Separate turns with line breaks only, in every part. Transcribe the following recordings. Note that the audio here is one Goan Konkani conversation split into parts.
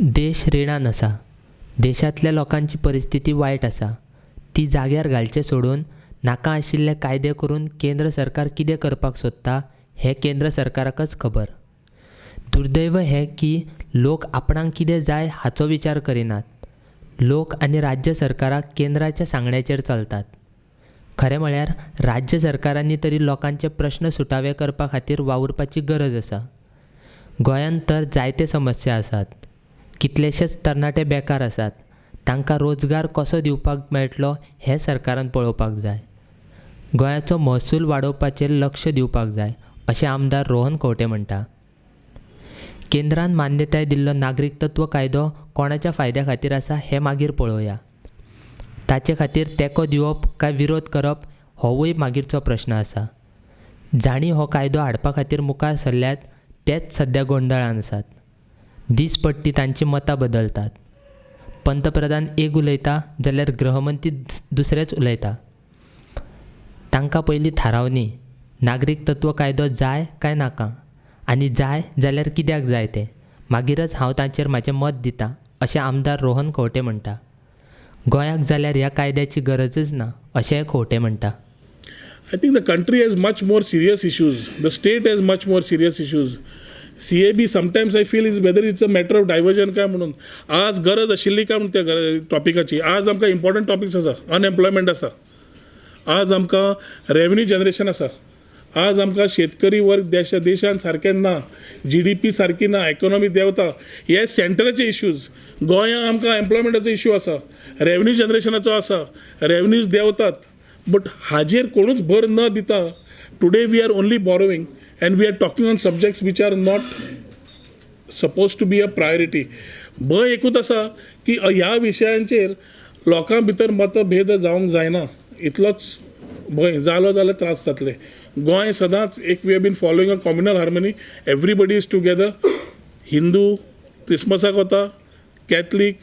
देश रिणान आसा. देशांतल्या लोकांची परिस्थिती वायट आसा. ती जाग्यार घालचें सोडून नाका आशिल्ले कायदे करून केंद्र सरकार कितें करपाक सोदता हें केंद्र सरकाराकच खबर. दुर्दैव हें की लोक आपणाक कितें जाय हाचो विचार करिनात. लोक आनी राज्य सरकारां केंद्राच्या सांगण्याचेर चलतात. खरें म्हळ्यार राज्य सरकारांनी तरी लोकांचे प्रस्न सुटावे करपा खातीर वावुरपाची गरज आसा. गोंयांत तर जायते समस्या आसात. कितलेशेच तरणाटे बेकार आसात. तांकां रोजगार कसो दिवपाक मेळटलो हें सरकारान पळोवपाक जाय. गोंयाचो महसूल वाडोवपाचेर लक्ष दिवपाक जाय अशें आमदार रोहन खंवटे म्हणटा. केंद्रान मान्यताय दिल्लो नागरिकत्व कायदो कोणाच्या फायद्या खातीर आसा हें मागीर पळोवया. ताचे खातीर तेंको दिवप काय विरोध करप होवूय मागीरचो प्रस्न आसा. जांणी हो कायदो हाडपा खातीर मुखार सरल्यात तेच सद्या गोंदळान आसात. दीसपट्टी तांची मतां बदलतात. पंतप्रधान एक उलयता जाल्यार गृहमंत्री दुसरेंच उलयता. तांकां पयलीं थारावनी नागरिकत्व कायदो जाय काय नाका आनी जाय जाल्यार कित्याक जाय तें, मागीरच हांव तांचेर म्हाजें मत दितां अशें आमदार रोहन खंवटे म्हणटा. गोंयाक जाल्यार ह्या कायद्याची गरजच ना अशेंय खंवटे म्हणटा.
I think the country has much more serious issues. The state has much more serious issues. CAB sometimes I feel is whether it's a matter of diversion काय म्हणून. आज गरज आशिल्ली काय म्हणून त्या टॉपिकाची. आज आमकां इम्पॉर्टंट टॉपिक्स आसा. अनएम्प्लॉयमेंट आसा, आज आमकां रेवन्यू जनरेशन आसा, आज आमकां शेतकरी वर्ग देशान सारकें ना, GDP सारकी ना, इकॉनॉमी देंवता. हे सेंट्रलाचे इश्यूज. गोंयांत आमकां एम्प्लॉयमेंटाचो इश्यू आसा, रेवन्यू जनरेशनाचो आसा, रेवन्यूज देंवतात. बट हाजेर कोणूच भर न दिता today we are only borrowing and we are talking on subjects which are not suppose to be a priority. भंय एकूच आसा की ह्या विशयांचेर लोकां भितर मतभेद जावंक जायना, इतलोच भंय जालो जाल्यार त्रास जातले. गोंय सदांच एक we have been following a communal harmony, everybody is together. Hindu क्रिसमसाक वता, कॅथलीक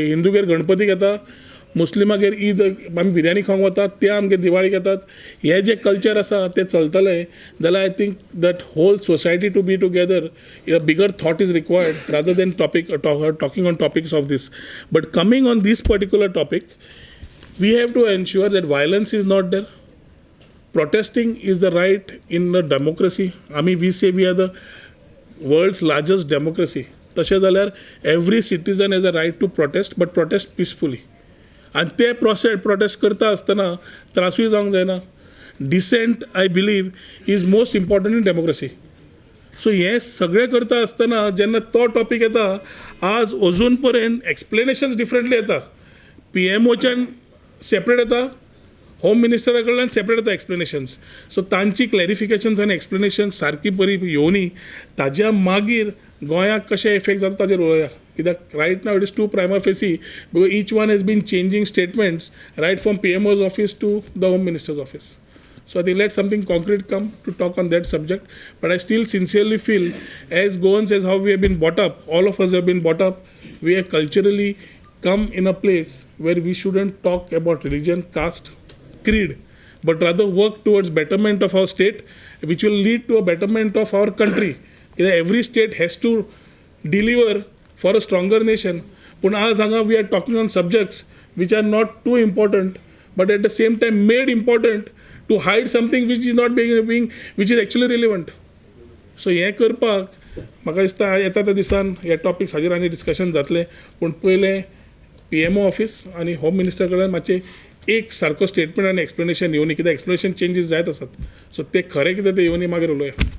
हिंदूगेर गणपतीक येता, मुस्लिमागेर ईद आमी बिरयानी खावंक वतात, ते आमगेर दिवाळीक येतात. हें जें कल्चर आसा तें चलतलें जाल्यार I think that whole society to be together, a bigger thought is required rather than topic talking on topics of this. But coming on this particular topic, we have to ensure that violence is not there. Protesting is the right in a democracy. I mean, we say we are the world's largest democracy. तशें जाल्यार every citizen has a right to protest, but protest peacefully. आनी ते प्रोटेस्ट करता आसतना त्रासूय जावंक जायना. Dissent, I believe, is most important in democracy. So हें सगळें करता आसतना जेन्ना तो टॉपीक येता, आज अजून पर्यंत एक्सप्लेनेशन्स डिफरंटली येता. PMOच्यान सेपरेट येता, होम मिनिस्टरा कडल्यान सेपरेट येता एक्सप्लेनेशन्स. सो तांची क्लॅरिफिकेशन्स आनी एक्सप्लेनेशन्स सारकी बरी येवनी, ताज्या मागीर गोंयाक कशें इफेक्ट जाता ताजेर उलोवया. कित्याक right now it is too prima facie because each one has been changing statements right from PMO's office to the home minister's office. So I think let something concrete come to talk on that subject. But I still sincerely feel, as Goans, as how we have been brought up, all of us have been brought up, we have culturally come in a place where we shouldn't talk about religion, caste, creed, but rather work towards betterment of our state, which will lead to a betterment of our country. Every state has to deliver for a stronger nation. पूण आज हांगा we are talking on subjects which are not too important, but at the same time made important to hide something which is not being which is actually relevant. So हें करपाक म्हाका दिसता येता त्या दिसान हे टॉपिक्स हाजेर आनी डिस्कशन जातलें. पूण पयलें PMO office आनी होम मिनिस्टर कडेन मातशें एक सारको स्टेटमेंट आनी एक्सप्लेनेशन येवनी, कित्याक एक्सप्लेनेशन चेंजीस जायत आसात. सो ते खरें कितें तें येवनी, मागीर उलोवया.